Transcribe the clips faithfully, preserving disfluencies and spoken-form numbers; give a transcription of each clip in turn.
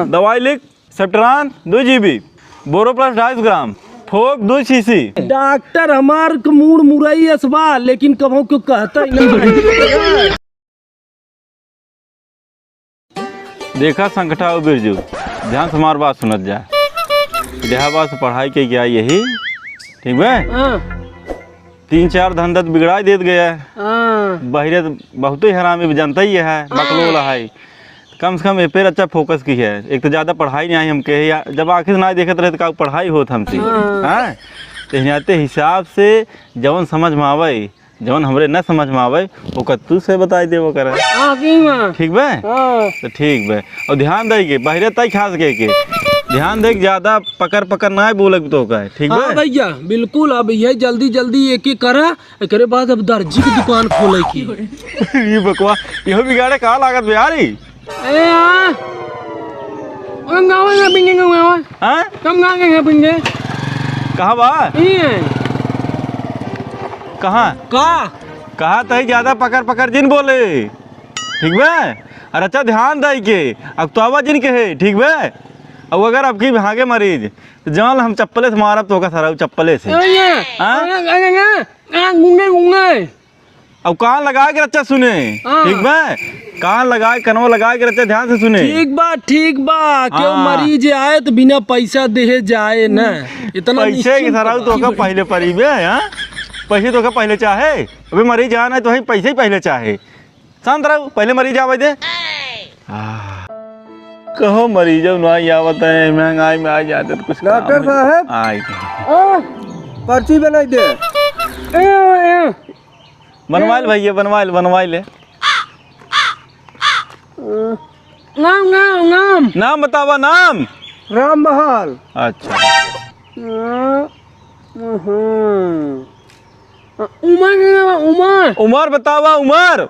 दवाई लिख, सेप्ट्रान दो जीबी, बोरोप्लस ढाई सौ ग्राम, फोक दो शीशी। डॉक्टर हमार क मूड़ मुरई असबा, लेकिन कभो क्यों कहता ही नहीं। देखा संकटा हो बिरजू, ध्यान से हमार बात सुनत जा। देहा बात से पढ़ाई के क्या यही, ठीक बा? हाँ। तीन चार धंधा तो बिगड़ाई देत गया। हाँ। बहिरे तो बहुते ही हरामी, जनता ही है, हाँ। बकलोल है। कम से कम ए पे अच्छा फोकस की है। एक तो ज्यादा पढ़ाई नहीं आई हमके, या जब आँखी से ना देखत रहे तो का पढ़ाई होत हमसे? हाँ। हाँ? तो हिनाते हिसाब से जवन समझ में आवे, जवन हमरे न समझ में आवे, ओकर तू से बताई देबो करे। हाँ, ठीक बा। ठीक बा? हाँ। तो ठीक बा। और ध्यान दे के, बहिरे तय खास के, के। ध्यान दे के, ज्यादा पकड़ पकड़ ना बोले तो का, ठीक बा? हाँ भैया, बिल्कुल। अब यही जल्दी जल्दी एक एक करा, एकरे बाद अब दर्जी की दुकान खोले की। ये बकवा, यहो बिगाड़े का लागत बिहारी? ए, आ। हम गाँव में पिंगे, गाँव में। हाँ? हम गाँव में पिंगे। कहाँ बा? ई है। कहाँ? का? कहा तही ज्यादा पकड़ पकड़ जिन बोले, ठीक बा? और अच्छा ध्यान दे के, अब तो आवाज जिन कहे, ठीक बा? अब अगर आपकी भागे मरीज, तो जान हम चप्पले से मारब तो का सराऊ चप्पले से। ए, ये। हाँ? ए, ए, ए, ए, गूंगे, गूंगे। अब कान लगा के रच्चा सुने, हाँ। ठीक बा? कान लगा के, कनवा लगा के रच्चा ध्यान से सुने। ठीक बा, ठीक बा। केहू हाँ। मरीज आए तो बिना पैसा देहे जाए ना। इतना पैसे निश्चिंत के सराऊ बा। तो का पहले परी बे, हाँ? पैसे तो का पहले चाहे। अबे मरीज आए ना तो वही पैसे ही पहले चाहे। शांत रहू, पहले मरीज आवे दे। आह। कहो मरीजो ना आवत है, महंगाई में आ जाते तो कुछ काम डॉक्टर साहब। आई। आ, पर्ची बनाई दे। ए, ए, बनवाइल ए। भैया, बनवाइल, बनवाइल। नाम, नाम, नाम। नाम बतावा, नाम। राम बहाल। अच्छा। अ, हम्म। अ, उमर, उमर। उमर बतावा, उमर।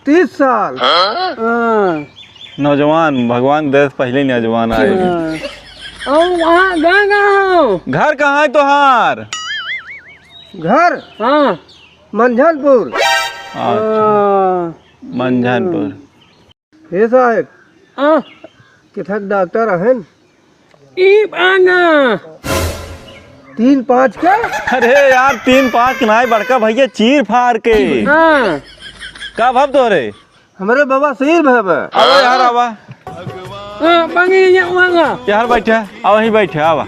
तीस साल। हाँ। नौजवान, भगवान दया से पहले ही नौजवान आए। हाँ। और वहाँ, गाँव, गाँव। घर कहाँ है तोहार? घर? हाँ। मंझनपुर। अच्छा। हाँ। मंझनपुर। हे साहेब, हाँ। किथक डॉक्टर अहन? ई आना। तीन पाँच के? अरे यार, तीन पाँच के नाई, बड़का भैया, चीर फाड़ के। हाँ। का भाव तोहरे? हमरे बवासीर भय बा। आवा यार, आवा। हाँ, पानी ये आना। यार बैठा, आवा, वहीं बैठा, आवा।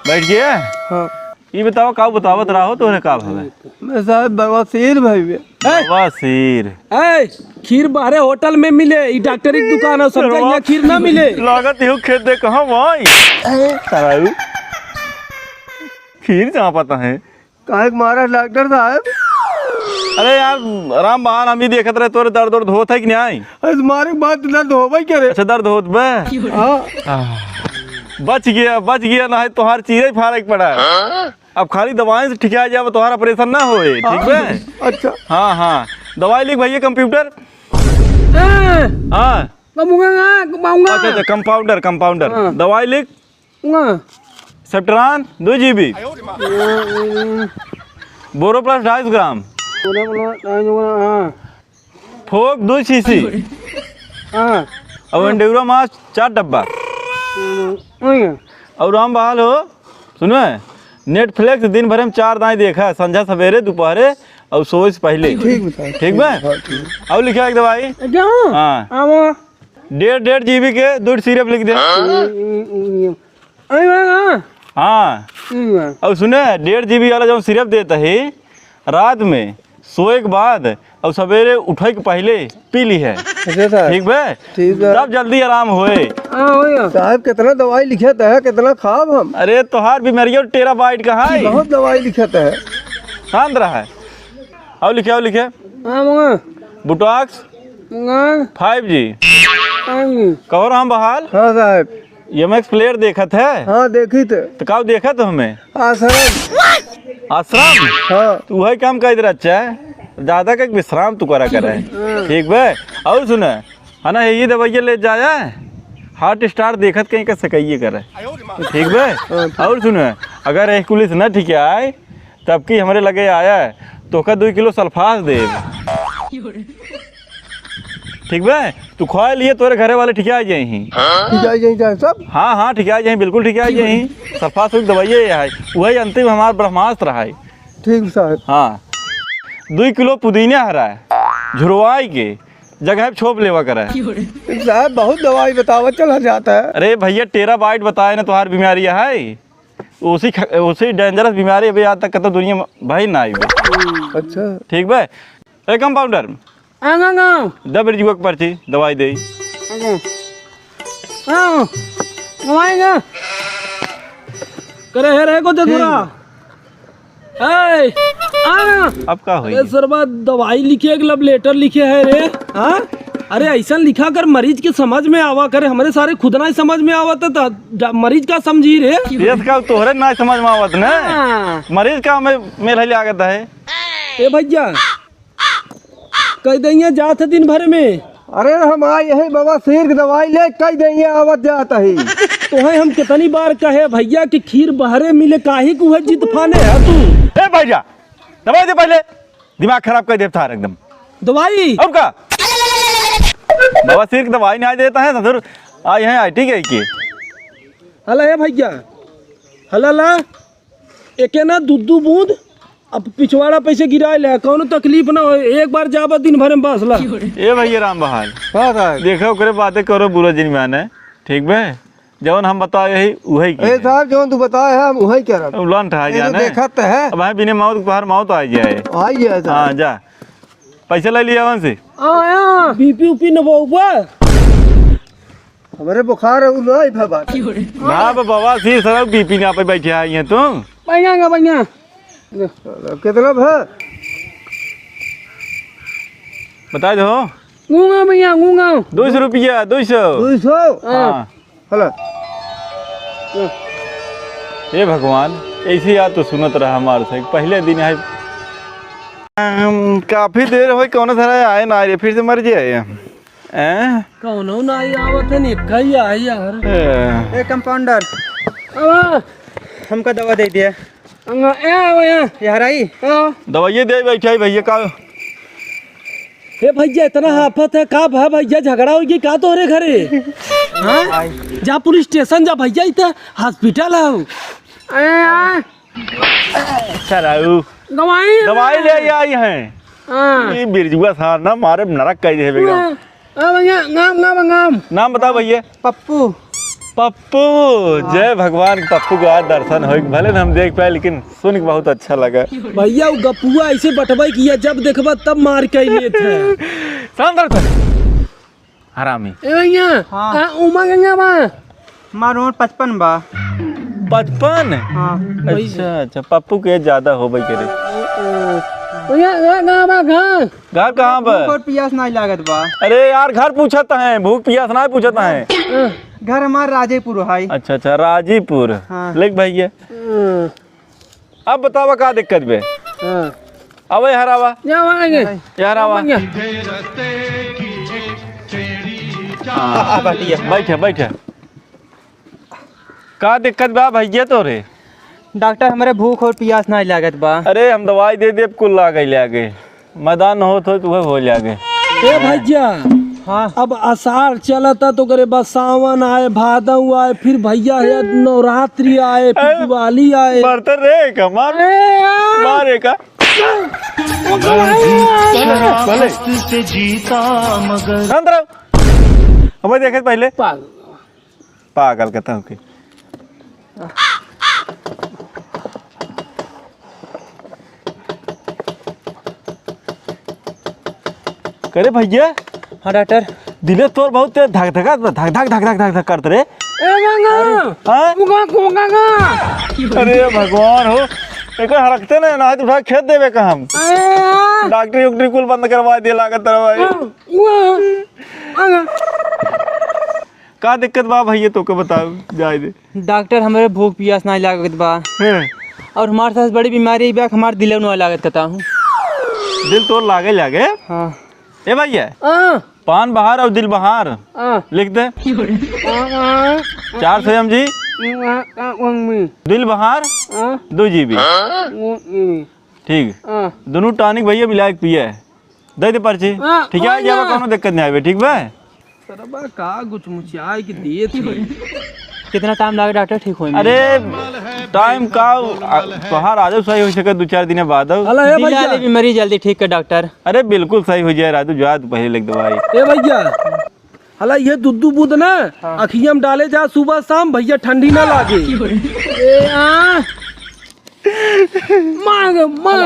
बैठ गया? हाँ। ई बतावा, का बतावत रहो, तोहरे का भवा? मैं साहेब बवासीर भइबे। बवासीर। ए, खीर बाहरे होटल में मिले, ई डॉक्टरी की दुकान है, समझा, यहाँ खीर ना मिले। लागत इहो खेत दे कहाँ भाई? ए, ताऊ। खीर जहाँ पता है। काहे के मारा डॉक्टर साहब? अरे यार, राम बहान, हम ही देखत रहे, तोरे दर्द उर्द होत है कि नहीं? अरे, मारे के बाद दर्द होबे करे। अच्छा, दर्द होत बे? हाँ। आह, बच गया, बच गया, ना है तोहार चीरे फाड़े के पड़ा है। अब खाली दवाई से ठिका जाए, तोहार ऑपरेशन ना होए, ठीक बे? अच्छा। हाँ, हाँ, दवाई लिख भैया, कंप्यूटर। ए! हाँ। कब होगा, कब आऊंगा? अच्छा, अच्छा, कंपाउंडर, कंपाउंडर। हाँ। दवाई लिख। हाँ। सेप्ट्रान, दो जीबी। बोरोप्लस, ढाई सौ ग्राम। बोरोप्लस, ढाई सौ ग्राम, हाँ। फोक, दो शीशी। हाँ। और एंडोरा मास, चार डब्बा। हम्म, हम्म। और राम बहाल हो, सुनो, नेटफ्लिक्स दिन भर में चार दाई देखा, संझा, सवेरे, दोपहरे और सोए से पहले। ठीक बता। ठीक बा? हाँ, ठीक। और लिखा एक दवाई। क्या? हाँ। हाँ, वो। डेढ़, डेढ़ जीबी के दो सिरप लिख दे। अरे, हाँ, हाँ। हाँ। ठीक बा। और सुने, डेढ़ जीबी वाला जो सिरप देता है, रात में सोए के बाद और सवेरे उठे के पहले पी ली है। अच्छा सर। ठीक बे? ठीक बा। तब जल्दी आराम होए। हाँ, हो गया। साहब, कितना दवाई लिखत है, कितना खाब हम? अरे, तोहार बीमारियों टेराबाइट का है। बहुत दवाई लिखत है। शांत रहा है। आओ लिखे, आओ लिखे। हाँ, मंगा। बुटॉक्स। मंगा। फाइव जी। हाँ जी। कहो राम बहाल। हाँ साहब। एमएक्स प्लेयर देखत है? हाँ, देखी थे। तो का देखत हो हमें? आश्रम। आश्रम? हाँ। तू वही काम कर रहा है, ज्यादा का विश्राम तू करा करे। हाँ। ठीक बे? और सुने, है ना, ये दवाइया ले जाया, हॉट स्टार देखत कहीं का सकइये करे। ठीक बे? हाँ, ठीक। और सुने, अगर एक पुलिस न ठीक आए, तब की हमरे लगे आया है, तो का दो किलो सल्फास दे। ठीक बे? तू खवाए लिए, तोरे घरे वाले ठिकाई जाई ही। ठिकाई जाई जाए सब? हाँ, हाँ, ठिकाई जाई, बिल्कुल ठिकाई जाई। सफा सुख दवाइए ये है, वही अंतिम हमार ब्रह्मास्त्र है। ठीक साहब। हाँ, दुई किलो पुदीना हरा है, झुरवाई के जगह पे छोप लेवा करा है। साहब, बहुत दवाई बतावत चला जाता है। अरे भैया, टेराबाइट बताए ना, तुम्हारी बीमारी है, उसी ख-, उसी डेंजरस बीमारी अभी आज तक कतो दुनिया में भाई ना आई बे। अच्छा। ठीक बे? ए कंपाउंडर, आंगा, आंगा। द बिरजुआ के पर्ची, दवाई दे। आंगा। हाँ, दवाई ना। करे है रे को दे ठीक। थोड़ा। ए, आंगा। अब का होई? अरे सरवा, दवाई लिखे, एक लव लेटर लिखे है रे। हाँ? अरे ऐसा लिखा कर मरीज के समझ में आवा करे, हमरे सारे खुद ना समझ में आवा तो, तो ड-, मरीज का समझी रे। ये का तोहरे ना समझ में आवत ना। हाँ। मरीज का हमें मेल है लागत है। ए भैया, कई दइया जात है दिन भर में। अरे हम आए यही बवासीर की दवाई ले, कई दइया आवत जात ही। तोहे हम कितनी बार कहे भैया कि खीर बहरे मिले, काहे को है जिद फाने है तू? ए भैया, दवाई दे पहले, दिमाग खराब कर देता है एकदम। दवाई? और का? बवासीर की दवाई नहीं देता है ससुर, आए हैं आईटी के के। हला ए भैया, हला ला। एके ना दू दू बूंद, अब पिछवाड़ा पैसे गिराए ले, कौनो तकलीफ ना हो, एक बार जाबा दिन भर में बस ला। ए भैया राम बहाल, हाँ साहब। देखो ओकरे बातें करो, बुरा जिन माने, ठीक बे? जवन हम बताए यही उहे की ए है। साहब, जवन तू बताए है, हम उहे कह रहे। अब लंठ आ ए तो जाने। देखत है। अब है बिने मौत के तोहार मौत आ जाए। आ गया साहब। हाँ, जा। पैसे ले लिया वन से। आया। बीपी उपी न बउबा। हमरे बुखार है, उ नहीं भा बात। ना बे बवासीर सरऊ, बीपी ना पे बैठे आई हैं तू। बढ़िया का बढ़िया। कितना भा? बताई दो। गूंगा भैया, गूंगा। दो सौ रुपया, दो सौ। दो सौ? हाँ। हाँ। हला। हे भगवान, ऐसे याद तो सुनत रहा हमार से। पहले दिन है, हम काफी देर होई, कौनो सारा आए ना रे, फिर से मर जाए। हैं? कौनो ना आई आवत है, निकल आई यार। ए। ए, कंपाउंडर। आवा। हमका दवा दे दिया। अंगा, ए, आवा यहाँ। यार आई। हाँ। दवाइये दे बैठे है भैया का। हे भैया, इतना हाफत है का भा भैया, झगड़ा होई कि का तोहरे घरे? हाँ? जा पुलिस स्टेशन जा भैया, इतना हॉस्पिटल है। ए, आ। अच्छा राऊ। दवाई दवाई ले आई हैं। हाँ। ये बिरजुआ सार ना मारे नरक कह दे बेगम। हाँ। आ भैया, नाम, नाम, नाम। नाम बताओ भैया। पप्पू। पप्पू, हाँ। जय भगवान, पप्पू के आज दर्शन होई, भले न हम देख पाए, लेकिन सुन के बहुत अच्छा लगा। भैया, वो गपुआ ऐसे बटवाई किया, जब देखबा तब मार के लेत है। शांत रह। हरामी। ए भैया, हाँ। आ, उमा गंगा बा। हमार उम्र पचपन बा। पचपन? हाँ। अच्छा, अच्छा, पप्पू के ज्यादा होबे करे। भैया, घर कहाँ बा, घर? घर कहाँ बा? भूख और पियास नाई लागत बा। अरे यार, घर पूछत हैं, भूख पियास नाई पूछत हैं। घर हमार राजेपुर है। अच्छा, अच्छा, राजीपुर। हाँ। लेक भैया। अब बतावा का दिक्कत बे? हाँ। अबे हरावा। या आवा आगे। यार आवा। भैया। हाँ, बैठिए, बैठिए। का दिक्कत बा भैया तोरे? डॉक्टर, हमरे भूख और पियास नाई लागत बा। अरे, हम दवाई दे देब, कुल लागे लागे। मैदान होत होत उहे हो लागे। ए भैया, हाँ। अब आषाढ़ चलता तो करे बस सावन आए, भादव आए, फिर भैया है नवरात्रि आए, फिर ए, दिवाली आए। मरते रे, का मार, अरे यार। मारे का। भले। शांत रहो। हमें देखे पहले। पागल। पागल कहता हूँ कि। करे भैया। हाँ डॉक्टर। दिले तोर बहुत तेज धक धक धक धक धक धक धक धक करत रे। ए गंगा। हाँ? कुका कुका का। अरे भगवान हो, एक हरकते ना, ना तो उठा खेत देवे का हम। अरे यार। डॉक्टरी उक्टरी कुल बंद करवा दिए लागत रहा भाई। हाँ, हाँ। का दिक्कत बा भैया, तोके बताओ, जाए दे। डॉक्टर, हमरे भूख पियास नाई लागत बा। हैं। और हमार सबसे बड़ी बीमारी बा, हमार दिले नाई लागत कहता हूँ। दिल तोर लागे लागे? हाँ। ए भैया, हाँ। पान बहार और दिल बहार हाँ। लिख दे। हाँ, हाँ। चार सौ एम जी। हाँ, हाँ, हाँ, में। दिल बहार हाँ। दो जी बी। वो, ये। ठीक। हाँ। दोनों टॉनिक भैया मिला के पिया है। दे दे पर्ची। हाँ, ठीक है, आ जावा, कौनो दिक्कत नहीं आवे, ठीक बा? सरबा का गुचमुचियाए के देत है। कितना टाइम लागे डॉक्टर ठीक होए में? अरे, टाइम का, आ, तोहार आजो सही हो सके, दो चार दिन बाद हो। हला, ए दिला भैया। ले बीमारी जल्दी ठीक कर डॉक्टर। अरे, बिल्कुल सही हो जाए राजू, जा तू पहले लेके दवाई। ए भैया, हला ये दुद्दू बूंद ना, हाँ। अखिया में डाले जा सुबह शाम, भैया ठंडी ना लागे। ए, आ। मार, मार।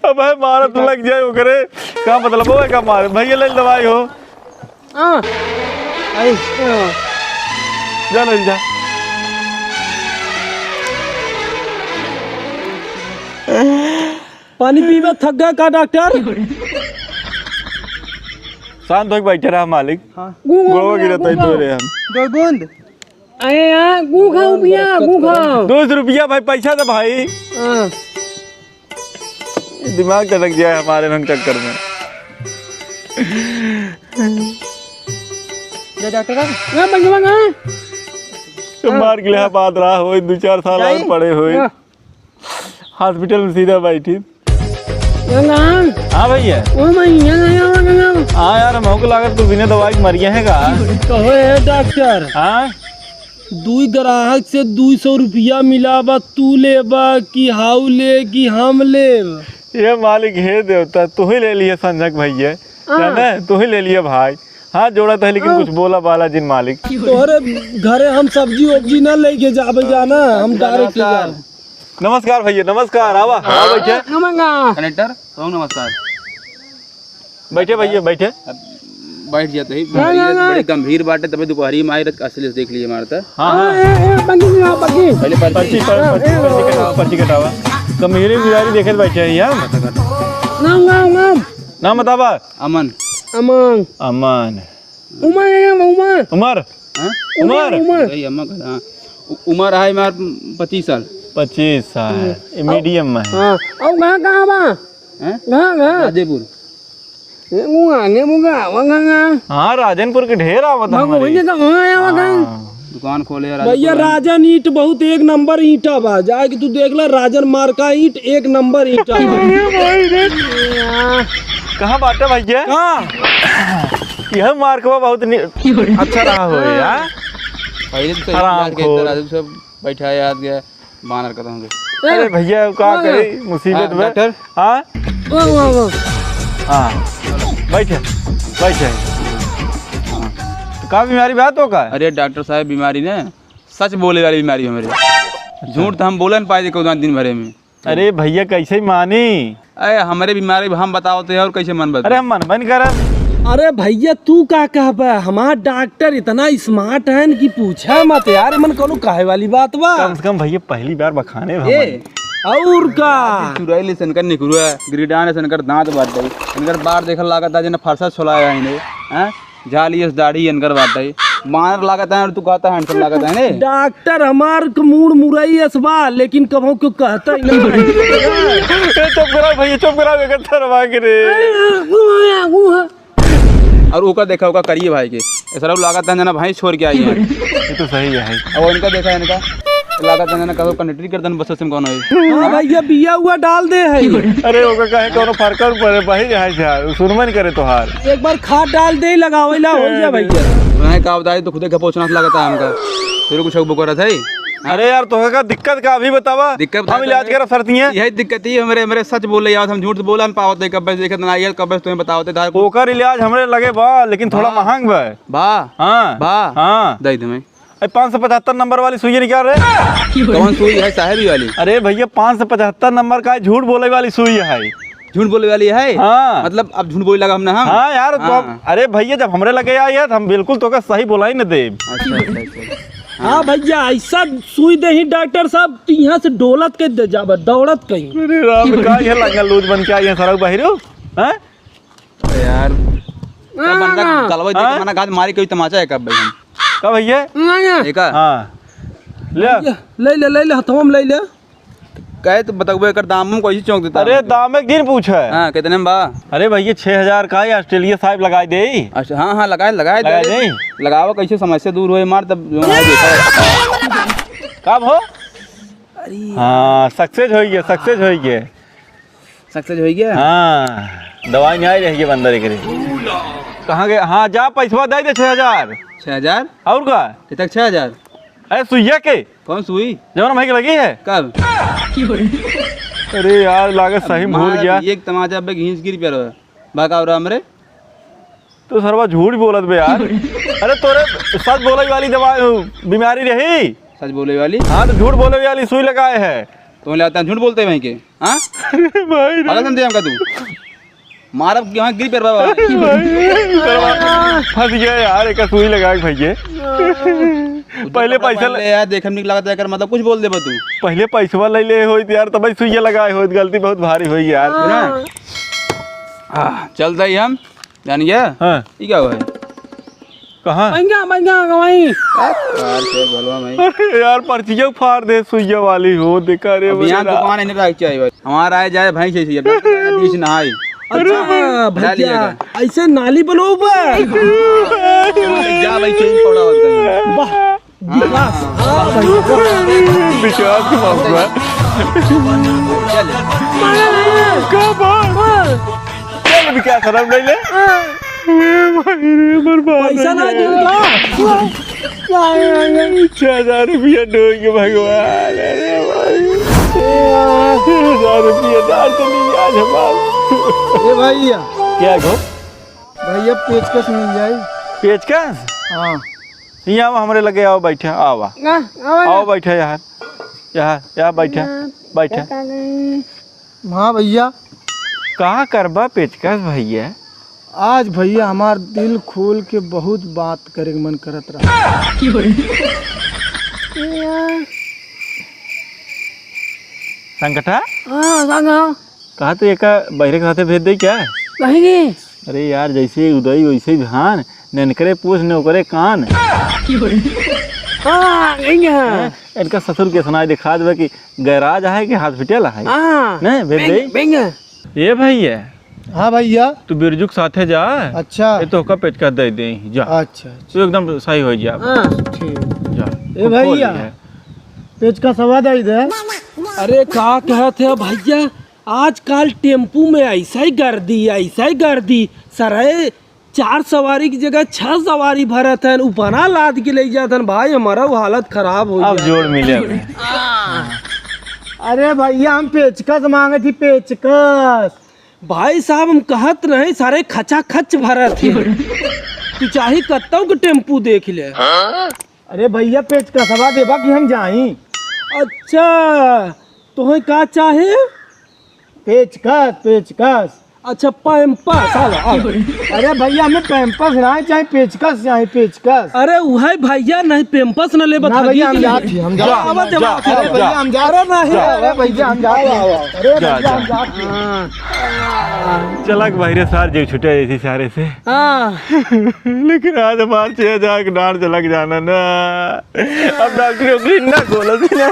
अबे मारत लग जाए ओकरे। का मतलब हो का मार? भैया ले दवाई हो। आ। आई। जा ले जा। पानी पीबे थक गया का डॉक्टर? शांत होके बैठे रहा मालिक। हाँ। गू, गू, गोड़वा गू, गिरत है गू, तोरे हम। दो बूंद। अरे यार, गू खाओ भैया, गू खाओ। दो सौ रुपया भाई, पैसा दे भाई। हाँ। ये दिमाग टटक गया है हमारे रंग चक्कर में। जा डॉक्टर का। ना, बंगवा का। तो मार के लिहा बात रहा हो, दो चार साल और पड़े हुए। हाँ। हॉस्पिटल में सीधा बैठी। गंगा। हाँ भैया। ओ मैं यहाँ, यहाँ, यहाँ, यहाँ। हाँ यार, हमको लागत तू बिना दवाई के मर गया है का? कहो ए डॉक्टर। हाँ? दुई ग्राहक से दुई सौ रुपया मिला बा, तू लेबा कि हाउ ले कि हम लेब? ये मालिक हे देवता, तू ही ले लिए संजक भैया, हाँ। जाने? तू ही ले लिए भाई। हाथ जोड़ा था, लेकिन हाँ। कुछ बोला बाला जिन मालिक। तोहरे घरे हम सब्जी वब्जी ना लेके जाबे जाना, हम डायरेक्ट ले जाब। नमस्कार भैया, नमस्कार। आवा, आवा बैठे। नमस्कार। कनेक्टर, तुम नमस्कार। बैठे भैया, बैठे। अब बैठ जाते ही, ना, ना, ना। बड़े गंभीर बाटे, तबे दोपहरी में आए, असली से देख लिए मारता। हाँ, हाँ। ए, ए, बंदी ना, बंदी। पहले पर्ची, पर्ची, पर्ची, पर्ची कटावा, पर्ची कटावा। गंभीर बीमारी देखे बैठे हैं यार। नाम, नाम, नाम। नाम बतावा। अमन। अमन। अमन। उमर है, उमर। उमर? हाँ? उमर? उमर। वही अम्मा का, हाँ। उ-, उमर है हमार पच्चीस साल। पच्चीस साल। हम्म। ये मीडियम में है। हाँ। और घर कहाँ बा? हैं? घर, घर। राजेपुर। ये मुँह आने मुँह आवा घर, घर। हाँ, राजनपुर के ढेर आवत बाबू, हमारे। वही तो वहाँ आवा घर। हाँ। दुकान खोले है भैया, राजेपुर में। राजन ईंट बहुत एक नंबर ईंटा बा। जाके तू देख ला, राजन मार्का ईंट एक नंबर ईंटा बा। अरे भाई रे। कहाँ बाटे भैया? कहाँ? यह मार्कवा बहुत नि-, अच्छा रहा हो यार। पहले तो सही हराम यार, कहते खोर। राजू सब बैठा याद गया, बानर खत्म हो गए। अरे भैया, का हाँ। करी, मुसीबत हाँ, में। डॉक्टर। हाँ? वाह, वाह, वाह। हाँ, बैठे, बैठे। हाँ। तो का बीमारी बा तो का? अरे डॉक्टर साहब, बीमारी ना, सच बोले वाली बीमारी हमरे। अच्छा। झूठ तो हम बोले न पाए थे कौन दिन भरे में। अरे भैया, कैसे मानी? अरे, हमरे बीमारी हम बतावत है और कैसे मन बता? अरे, हम मनबे न करब। अरे भैया, तू का कहबे? हमार डॉक्टर इतना smart है न कि पूछा मत यार, मन कोनो कहे वाली बात बा। कम से कम भैया, पहली बार बखाने भवन। ए, और का? चुड़ैल इनकर निकुरुआ, गिरडान इनकर दांत बाटे, इनकर बार देखल लागत है, जेना फरसा छोलाया है इन्हें, हैं? जाली इस दाढ़ी इनकर बाटे, बानर लागत है और तू कहता handsome लागत है ने? डॉक्टर हमार क-, मूड़ मुरई अस बा, लेकिन कभो क्यों कहता ही ना। ए, चुप कराओ भैया, चुप कराओ, एकर थरवा के रे। और ओका देखा, ओका करिए भाई के, ऐसा लागत है जना भाई छोड़ के आई है। ये तो सही है। और इनका देखा, इनका लागत है जना कहो कंडक्टरी कर दन बस से कौन है। हाँ भैया, बिया हुआ डाल दे है। अरे ओका काहे कोनो फरक पड़े, बही रहा है यार, सुनबे नहीं करे तोहार। एक बार खाद डाल दे, लगावे ला हो जा भैया। मैं का बताई, तो खुदे घपोचना से लगता है हमका, फिर कुछ बुक रहा था। अरे यार, तोहका दिक्कत का अभी बतावा, दिक्कत हम बताता इलाज है। करा सरती हैं। यही दिक्कत ही हमरे, हमरे सच बोले यार, हम झूठ बोला न पावत है, कब से देखत ना आइए, कब से तुम्हें बतावत है, धार को। ओकर इलाज हमरे लगे बा, लेकिन थोड़ा हाँ। महंग बा। बा। हाँ। बा। हाँ। दे दे मैं। अरे, पाँच सौ पचहत्तर नंबर वाली सुई निकाल रे। कौन सुई है, साहेबी वाली? अरे भैया, पाँच सौ पचहत्तर नंबर का झूठ बोले वाली सुई है। झूठ बोले वाली है? हाँ। मतलब, अब झूठ बोले लगा हम ना हम? हाँ यार, तो हाँ। अब, अरे भैया, जब हमरे लगे आई है, तो हम बिल्कुल तोका सही बोलाई न देब। अच्छा, अच्छा, अच्छा। हाँ भैया, ऐसा सुई दे ही डॉक्टर साहब, तू यहाँ से डोलत के दे जाबा, दौड़त कहीं। अरे राम, का ये लंगल लूज बन के आई है, सरऊ बहिरू? हाँ? अरे यार, ना, ना, ना। गलवा देख के हाँ? मना गाज मारी कोई तमाचा है कब भाई हम? का भैया? ना, ना। देखा? हाँ। ले। ले, ले, ले, ले, हथवा में ले ले। कहे तो बतउबे एकर दाम में कैसे चौंक देता अरे, है? दाम एक दिन पूछे। हाँ, कितने में बा? अरे भैया, छह हजार का है, ऑस्ट्रेलिया साहब लगाई दे। अच्छा, हाँ, हाँ, लगाए, लगाए दे। लगाए दे। लगावा कैसे समस्या दूर होए मार तब जो है देखा। का भो? अरे। हाँ, success हो गया, success हो गया। Success हो गया? हाँ। दवाई नहीं आई रही है बंदर एकरे। कहाँ गए? हाँ, जा, पैसवा दे दे, छह हजार। छह हजार? और का? कितक छह हजार? अरे, सुइया के। कौन सुई? जौन भाई के लगी है। कब? अरे यार, लागत सही में भूल मार गया। एक तमाचा पे घींच गिर पे रहा। भागा और हमरे। तो सरवा झूठ बोलत बे यार। अरे, तोरे सच बोले वाली दवा, बीमारी रही। सच बोले वाली? हाँ, तो झूठ बोले वाली सुई लगाए है। तो ले आता झूठ बोलते हैं भाई के, हाँ? भाई रे। पागल समझे हमका तू? मारब कि वहाँ गिर पे बाबा। भाई, सरवा फंस गया यार, एक सुई लगा के भैया। पहले पैसा ले यार, देखे में निक लागत है, एकर मतलब कुछ बोल देबा तू। पहले पैसवा ले ले होइत यार, तब सुइया लगाए होइत, गलती बहुत भारी होई यार। ना? आ, चलता ही हम, जान गया? हाँ। ई क्या हुआ है? कहाँ? महंगा, महंगा, वहीं। यार, से बोलवा मैं। अरे यार, पर्चिया फाड़ दे, सुइया वाली हो, देखा रे अब यहाँ वगैरह। दुकान है, नहीं रख चाहिए भाई। हमारा आए जाए भाई से, से, अब बीच ना आए। अच्छा, डाल भैया, लिया कर। ऐसे नाली बनो ऊपर। जा भाई, चेन पड़ा होता है। वाह, विकास। हाँ भाई, वाह। विकास के बाबू है। चल। क्या बात? चल, अभी क्या शर्म नहीं ले? ए भाई रे, बर्बाद पैसा हो ना गया। देगा। छह हजार रुपया डोई के भगवान, अरे भाई। छह हजार रुपया डाल तो नहीं आज हमार। ए भैया। क्या गो? भैया, पेचकस मिल जाई? पेचकस? हाँ। यहाँ आओ, हमरे लगे आओ, बैठे, आओ, आओ। ना, आवा ना। आओ, बैठे यार। यहाँ, यहाँ बैठे, ना, बैठे। पता नहीं। हाँ भैया। का करबा पेचकस भैया? आज भैया हमार दिल खोल के बहुत बात करे के मन करत रहा। भैया। संकटा? हाँ, का कहा? कहा तो एका बहिरे के साथे भेज दे क्या? कहीं नहीं। अरे यार, जैसे उदई वैसे बिहान, नेनकरे पूछ ने ओकरे कान। हाँ, यही है। हैं? इनका ससुर के सुनाई दिखा देवे कि गैराज आहे कि हॉस्पिटल आहे। हाँ। नहीं, भेज बेंग, दे। बेंग। ए भैया। हाँ भैया। तू बिरजू के साथे जा। अच्छा। ये तो का पेचकस दे दे, जा। अच्छा, अच्छा। तू एकदम सही हो जा। हाँ। ठीक। जा। ए खूब खोल भैया। लिया। पेचकसवा दे दे। अरे का कहत है भैया, आजकल टेम्पू में ऐसा ही गर्दी, ऐसा ही गर्दी। सरे चार सवारी की जगह छह सवारी भरत हन, उपना लाद के ले जात हन। भाई, हमारा वो हालत खराब हो अब गया। जोड़ मिले हमें। अरे भैया, हम पेचकस मांगे थी, पेचकस। भाई साहब, हम कहत नहीं, सारे खचा खच भरत हैं। तू चाहे कत्तौ के टेम्पू देख ले। अरे भैया, पेचकसवा देबा कि हम जाई? अच्छा, तोहे का चाहे? पेचकस, पेचकस। अच्छा, पैम्पस, आवा, आवा। अरे भैया, हमें पैम्पस ना चाहे, पेचकस चाहे, पेचकस। अरे उहे भैया, नहीं पैम्पस न लेबा, ना भैया, हम जात ही, हम जात ही। आवा, जा, आवा, जा, अरे भैया, हम जात अरे नहीं। जा। अरे भैया, हम जात ही। अरे जा, भैया, जा। हम जात ही। हाँ। चला के बहिरे सार जीव छुटे जैसे सारे से। हाँ। लेकिन आज हमार छह हजार के डांड चला के जाना ना। अब डॉक्टर ओकरी ना खोलत ना।